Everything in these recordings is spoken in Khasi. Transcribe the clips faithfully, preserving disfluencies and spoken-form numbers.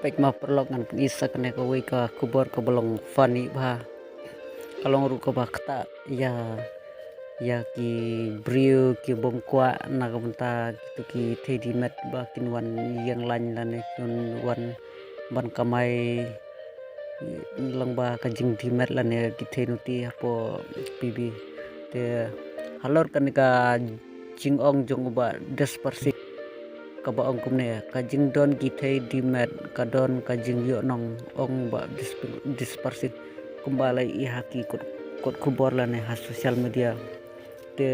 Peit ma paralok, ngan pyni sa kane kawei ka khubor kaba long funny bha. Ka long ruh kaba ktah ïa, ïa ki briew ki bym kwah na ka bynta kitu ki thei dimet ba kin wan ïeng lain lane kin wan ban kamai lyngba ka jingdimet lane ki thei nuti hapoh P B. Te halor kane ka jingong jong u Bah Desperate Singh kaba ong kumne: ka jingdon ki thei dimet ka don ka jingïohnong, ong Bah Desperate Singh kumba la ïohi ha ki kot, kot khubor lane ha social media. Te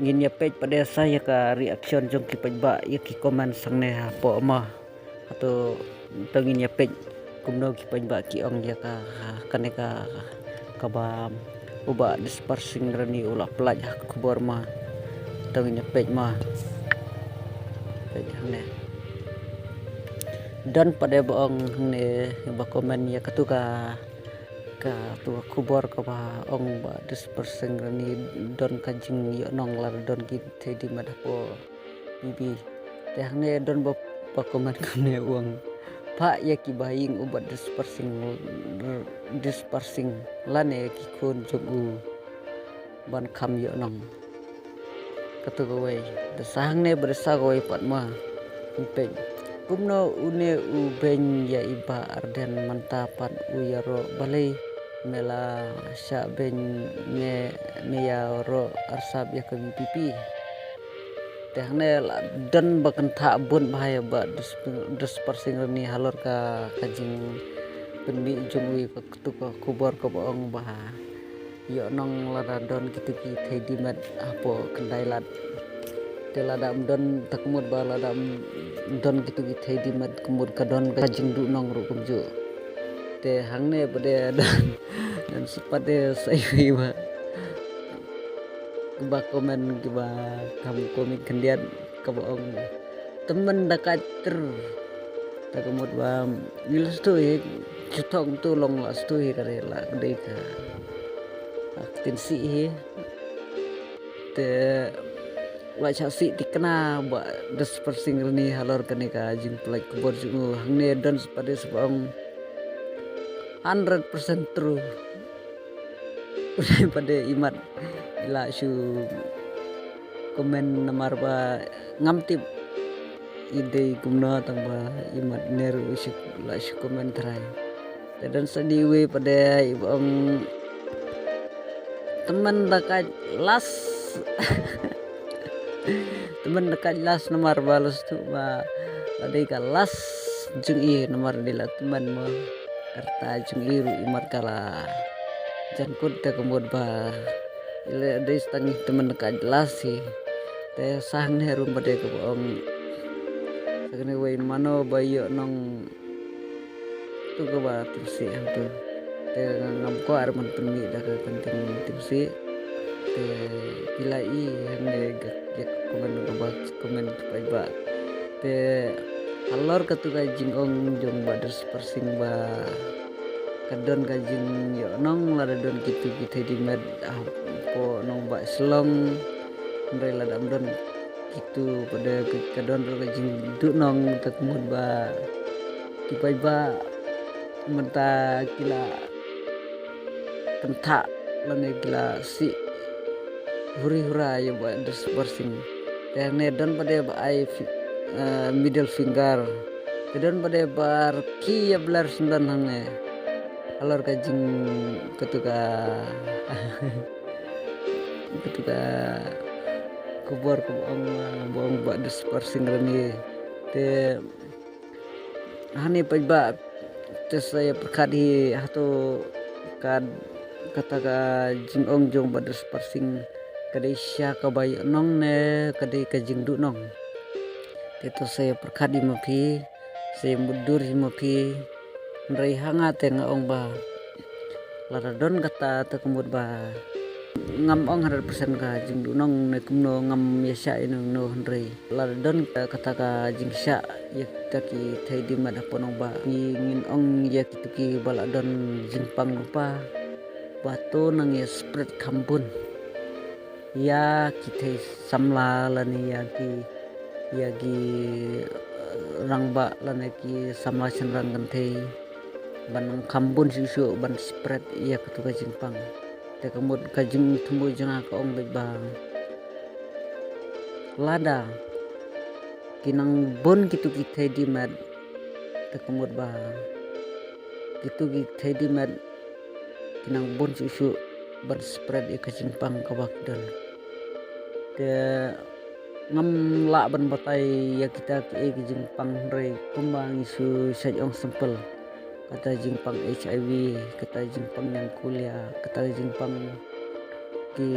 ngin ïa peit pat de sa ïa ka reaction jong ki paidbah ïa ki comment hangne hapoh ma. Hato to ngin ïa peit kumno ki paidbah ki ong ïa ka, kane ka, kaba u Bah Desperate Singh Rani u la pynlait ha ka khubor ma. To ngin ïa peit ma. Peit hangne. Don pat de ba ong hangne, ba comment ïa katu ka, katu ka khubor kaba ong Bah Desperate Singh Rani don ka jingïohnong lada don ki thei dimet hapoh P B. Te hangne don ba, ba comment kumne u ong: phah ïa ki bahaïing u Bah Desperate Singh, Desperate Singh lane ki khun jong u ban kham ïohnong. Katu kawei. Te sa hangne ba de sa kawei pat ma. Peit kumno une u beiñ ïa i Bah Ardent mynta pat u ïaroh, balei me la shah beiñ, me, me ïaroh arsap ïa ka VPP. Te hangne la don ba kynthah bun bha ïa Bah Desperate Singh Rani halor ka, ka jingpynmih jong u ïa katu ka khubor kaba ong ba ïohnong lada don kitu ki thei dimet hapoh khyndai lad. Te lada ym don, te ka mut ba lada ym don kitu ki thei dimet ka mut ka don ka jingduhnong ruh kumjuh. Te hangne pat de don, don sa pat de sa iwei ba, ba comment kiba kham komik khyndiat kaba ong: tymmen da kait tyrr. Te ka mut ba ngi la sdang hi, shu thok tu long la sdang hi, ka dei la, ka dei ka, ka tin sih hi. Te la shah sih thikna Bah Desperate Singh Rani halor kane ka jingpynlait khubor jong u. Hangne don sa pat de sa ba ong hundred percent true. Pat de imat i la shu comment namar ba ngam tip i dei kumno, tang ba imat ne ruh shu, la shu comment trai. Te don sa dei iwei pat de i ba ong tymmen da kait las. Tymmen da kait las namar ba la sdang ba la dei ka las jong i namar dei la tymmen mo. Ka rta jong i ruh imat ka la jan kut, te ka mut ba i la dei sa tang i tymmen da kait las hi. Te sa hangne ruh pat de kaba ong sa kane kawei: mano ba ïohnong tu kaba tin sih hangtu. Te ngam kwah ruh ban pynmih da ka kyntien tin sih. Te phi la i hangne ïa ka comment kaba comment ki paidbah. Te halor katu ka jingong jong Bah Desperate Singh ba ka don ka jingïohnong lada don kitu ki thei dimet hapoh nongbah Shillong. Hynrei lada ym don kitu pat de ka don ruh ka jingduhnong, te ka mut ba ki paidbah mynta ki la kynthah lane ki la sih huri hura ïa Bah Desperate Singh. Te hangne don pat de ba ai fi-, eh, middle finger. Te don pat de ba rkhie ïa bler syndon hangne. Halor ka jing katu ka katu ka khubor kaba ong, ba ong Bah Desperate Singh Rani. Te hangne paidbah, te sa ïa pyrkhat hi, hato ka, kata ka jingong jong Bah Desperate Singh ka dei sha kaba ïohnong ne ka dei ka jingduhnong? Te to sa ïa pyrkhat hi ma phi, sa ïa mutdur hi ma phi. Hynrei ha nga te nga ong ba lada don kata te ka mut ba ngam ong hundred percent ka jingduhnong ne kumno, ngam ïa shah ïa no no, hynrei lada don kata ka jingshah ïa kita ki thei dimet hapoh nongbah, ngi, ngin ong ïa kitu kiba la don jingpang lypa ba to nang ïa spread kham bun ïa ki thei samla lane ïa ki, ïa ki, eh, rangbah lane ki samla shynrang kynthei ban ong kham bun shuh shuh ban spread ïa katu ka jingpang. Te ka mut ka jingthmu jong nga ka ong beit ba lada ki nang bun kitu ki thei di met, te ka mut ba kitu ki thei di met ki nang bun shuh shuh ban spread ïa ka jingpang kaba ki don. Te ngam lah ban batai ïa kita kiei ki jingpang hynrei kumba ngi shu shait ong simple, kata jingpang HIV, kata jingpang ñiangkulia, kata jingpang ki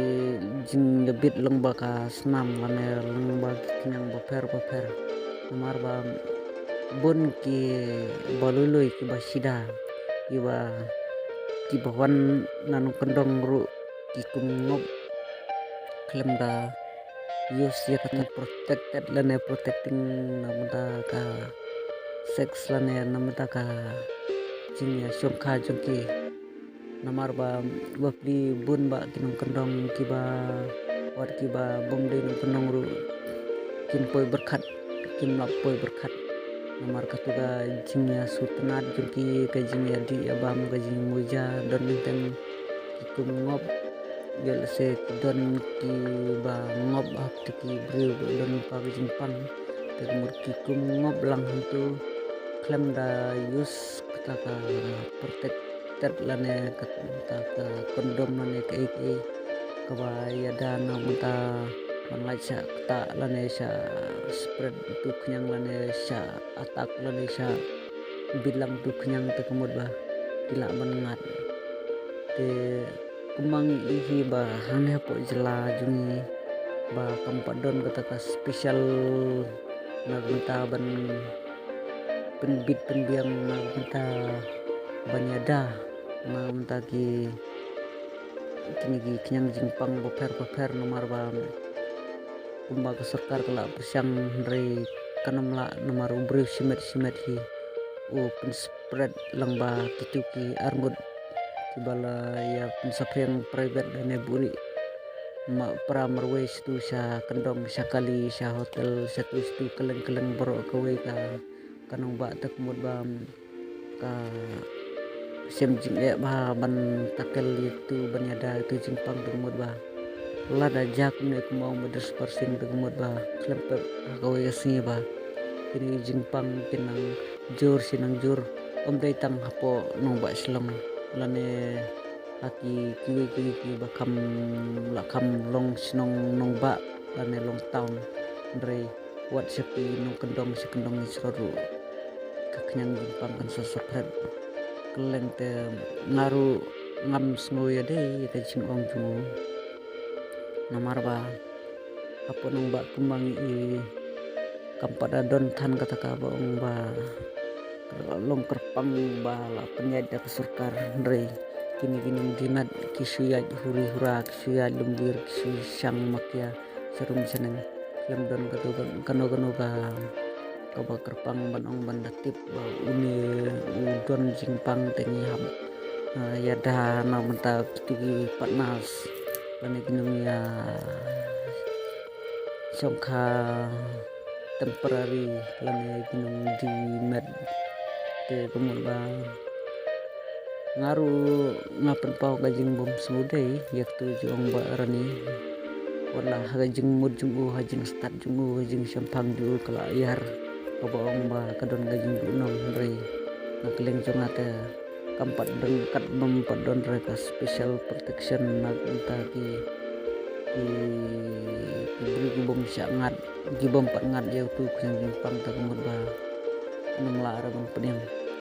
jingïabit lyngba ka snam lane lyngba ki khñiang bapher bapher. Namar ba bun kiba lui lui, kiba shida, kiba, kiba wan na nongkyndong ruh ki kum ngop khlem da use ïa kata protected lane protecting na ka bynta ka sex lane na ka bynta ka jingïashongkha jong ki. Namar ba bapli bun bah ki nongkyndong kiba, wat kiba bym dei nongkyndong ruh, kim poi pyrkhat, kim lah poi pyrkhat. Namar katu ka jingïasngewtynnat jong ki, ka jingïadih ïabam, ka jingmuja, don teng ki kum ngop. Ïoh lehse ki don kiba ngop ha kito ki briew ba don lypa ka jingpang. Te ka mut ki kum ngop lang hangto khlem da use kata ka protected lane kata ka condom lane kaei kaei kaba ïada na ka bynta ban lait shah ktah lane shah spread utu u khñiang lane shah attack lane shah bit lang utu u khñiang, te ka mut ba ki lah ban ngat. Te kumba ngi ïohi ba hangne hapoh jylla jong ngi ba kam pat don kata ka special na ka bynta ban pynbit pynbiang, na ka bynta ban ïada na ka bynta ki, kine ki khñiang jingpang bapher bapher, namar ba kumba ka sorkar ka la pyrshang hynrei kan ym lah, namar u briew shimet shimet hi u pynspread lang ba kito ki arngut kiba la ïa pynsaphriang private lane buhrieh, ma pra marwei shatu sha kyndong, sha kali, sha hotel, shatu shatu, kylleng kylleng baroh kawei ka, ka nongbah, te ka mut ba ka shem jingeh bha ban tackle ïa katu, ban ïada ïa katu jingpang, te ka mut ba lada jia kumne kumba ong Bah Dirshuh Parsing, te ka mut ba khlem pep ha kawei ka sngi ba kine ki jingpang kin nang jur shi nang jur, ym dei tang hapoh nongbah Shillong lane ha ki kiwei kiwei kiba kham, la kham long shnong nongbah lane long town, hynrei wat sha ki nongkyndong sha kyndong ngi shlur ruh ka khñiang jingpang kan sa spread. Kylleng te nga ruh ngam sngew ïadei ïa ka jingong jong u, namar ba hapoh nongbah kumba ngi i kam pat da don than kata kaba ong ba long kyrpang ba la pynïaid da ka sorkar, hynrei kine ki nongdie met ki shu ïaid huri hura, ki shu ïaid lum wir, ki shu shang makia sharum shaneng. Khlem don katu ka, kano kano ka, kaba kyrpang ban ong ban da tip ba une u don jingpang, te ngi hap, ah, ïada na ka bynta kito ki partners lane ki nongïashongkha temporary lane ki nongdie met. Te ka mut ba nga ruh nga pynpaw ka jingbymsngewdei ïa katu jong Bah Rani. Wat la ha ka jingmut jong u, ha jingstad jong u, ha jingshemphang jong u ka la ïar kaba ong ba ka don ka jingduhnong, hynrei na ka liang jong nga te kam pat don, kat bym pat don re ka special protection na ka bynta ki, ki, ki briew ki bym shah ngat, ki bym pat ngat ïa utu u khñiang jingpang, te ka mut ba ngam lah re ban pdiang.